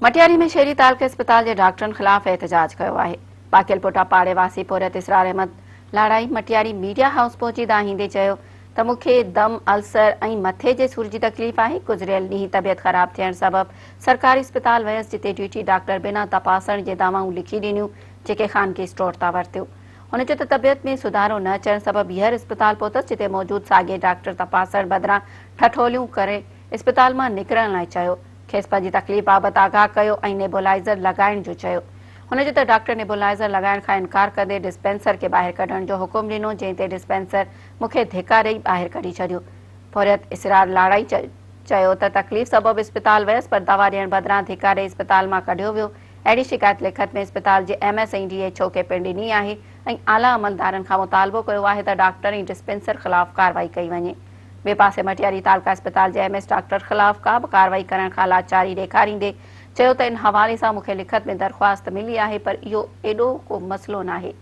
مٽياري ۾ شهري تعلقي اسپتال جي ڊاڪٽرن خلاف احتجاج ڪيو آهي. باقيل پوٽا پاڙي واسي پورهيت اسرار احمد لاڙائي مٽياري ميڊيا هائوس پهچي دانهيندي چيو ته مون کي دم، السر ۽ مٿي جي سور جي تڪليف آهي، گذريل ڏينهن طبيعت خراب ٿيڻ سبب سرڪاري اسپتال ويس جتي ڊيوٽي ڊاڪٽر بنا تپاسڻ جي دوائون لکي ڏنيون جيڪي خانگي اسٽور تان ورتيون. هن چيو ته طبيعت ۾ سڌارو نه اچڻ سبب ٻيهر اسپتال پهتس جتي موجود ساڳئي ڊاڪٽر تپاسڻ بدران ٺٺوليون ڪري اسپتال مان نڪرڻ لاء چيو. کيس پنهنجي تڪليف بابت آگاهه ڪيو ۽ نيبولائيزر لڳائڻ جو چيو. هن چيو ته ڊاڪٽر نيبولائيزر لڳائڻ کان انڪار ڪندي ڊسپينسر کي ٻاهر ڪڍڻ جو حڪم ڏنو جنهن تي ڊسپينسر مون کي ڌڪا ڏئي ٻاهر ڪڍي ڇڏيو. پورهيت اسرار لاڙائي چيو ته تڪليف سبب اسپتال ويس پر دوا ڏيڻ بدران ڌڪا ڏئي اسپتال مان ڪڍيو ويو. اهڙي شڪايت لکت ۾ اسپتال جي M S ۽ D H O کي پڻ ڏني آهي ۽ اعليٰ عملدارن کان مطالبو ڪيو آهي ته ڊاڪٽر ۽ ڊسپينسر خلاف ڪارروائي ڪئي وڃي. ٻئي پاسي مٽياري تعلقه اسپتال جي ايم ايس ڊاڪٽر خلاف ڪا به ڪارروائي ڪرڻ کان لاچاري ڏيکاريندي چيو ته ان حوالي سان مون کي لکت ۾ درخواست ملي آهي پر اهو ايڏو ڪو مسئلو ناهي.